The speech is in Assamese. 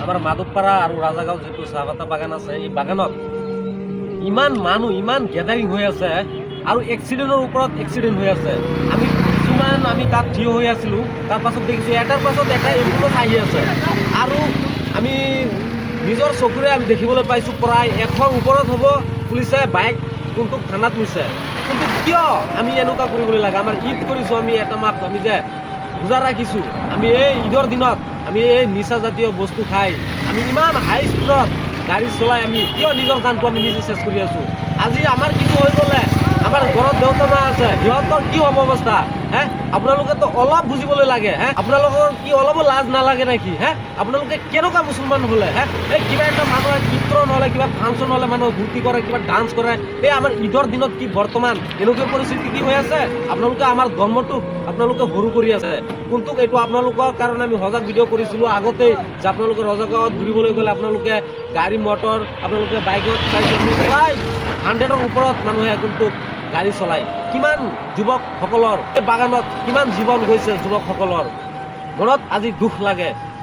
আমাৰ মাধৱপাৰা আৰু ৰাজাগাঁও যিটো চাহপাতা বাগান আছে, এই বাগানত ইমান মানুহ, ইমান গেডাৰিং হৈ আছে আৰু এক্সিডেণ্টৰ ওপৰত এক্সিডেণ্ট হৈ আছে। আমি কিছুমান আমি তাত থিয় হৈ আছিলোঁ। তাৰ পাছত দেখিছোঁ এটাৰ পাছত এটা এম্বুলেঞ্চ আহি আছে আৰু আমি নিজৰ চকুৰে আমি দেখিবলৈ পাইছোঁ, প্ৰায় 100ৰ ওপৰত হ'ব পুলিচে বাইক কোনটোক থানাত নিছে। কিন্তু কিয় আমি এনেকুৱা কৰিবলৈ লাগে? আমাৰ ঈদ কৰিছোঁ আমি এটা মাহ, আমি যে ৰোজা ৰাখিছোঁ, আমি এই ঈদৰ দিনত আমি এই নিচা জাতীয় বস্তু খাই আমি ইমান হাই স্পীডত গাড়ী চলাই আমি কিয় নিজৰ গানটো আমি নিজে চেচ কৰি আছোঁ? আজি আমাৰ কিছু হৈ গ'লে আমাৰ ঘৰত দেউতা মা আছে, সিহঁতৰ কি হ'ব অৱস্থা হে? আপোনালোকেতো অলপ বুজিবলৈ লাগে হে। আপোনালোকৰ কি অলপো লাজ নালাগে নেকি হে? আপোনালোকে কেনেকুৱা মুছলমান হ'লে হে? এই কিবা এটা মানুহে কীৰ্তন হ'লে, কিবা ফাংচন হ'লে মানুহে ফূৰ্তি কৰে, কিবা ডান্স কৰে। এই আমাৰ ঈদৰ দিনত কি বৰ্তমান এনেকুৱা পৰিস্থিতি কি হৈ আছে? আপোনালোকে আমাৰ ধৰ্মটোক আপোনালোকে সৰু কৰি আছে। কিন্তু এইটো আপোনালোকৰ কাৰণে আমি সজাগ ভিডিঅ' কৰিছিলোঁ আগতেই যে আপোনালোকে ৰজাগাঁৱত ঘূৰিবলৈ গ'লে আপোনালোকে গাড়ী মটৰ, আপোনালোকে বাইকত চাইছোঁ আমি, প্ৰায় 100ৰ ওপৰত মানুহে কিন্তু গাড়ী চলায়। কিমান যুৱকসকলৰ এই বাগানত কিমান জীৱন গৈছে যুৱকসকলৰ, মনত আজি দুখ লাগে।